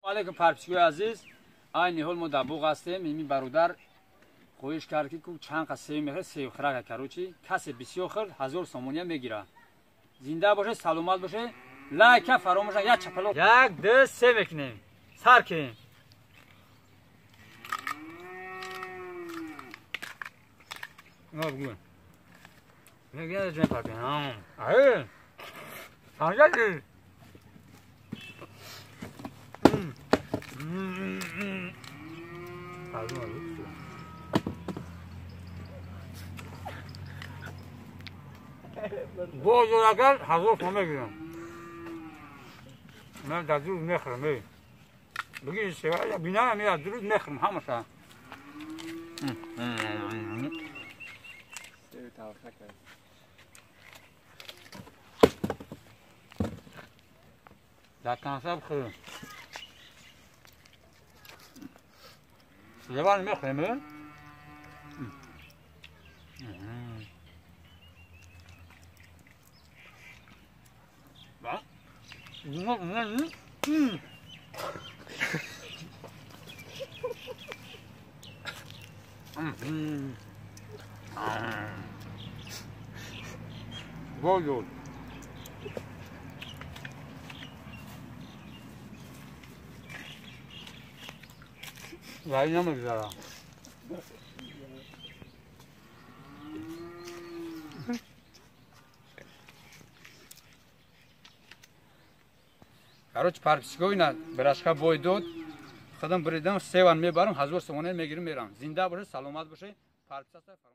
Алейкум подписчикои азиз. Айни ҳол мо дар боғ ҳастем. Ими бародар хоҳиш кард, ки чанд қа сев мехӯрад, сев хӯрака, короче, касе бисёр хӯрд, 1000 сомония мегирад. Зинда боше, саломат боше, лайка фаромӯш, як чапало. Як, ду, се мекунем. Сар кунем. Бигӯ. Мегӯяд ҷон парпин. Ай. Санҷаки. Бозор агар 1000 сом мегирам. Ман дар рӯз мехӯрам. Бигир сева бинам, я рӯз мехӯрам ҳамаша. Дар конца бихӯрем. Леван мехӯрем. Гол. Вай намегзара. Короче, подписчико, ина брашка бой дод. Худам буридам, севан мебарам, 1000 сомона мегирам, мерам. Зинда боше, саломат боше. Подписаться.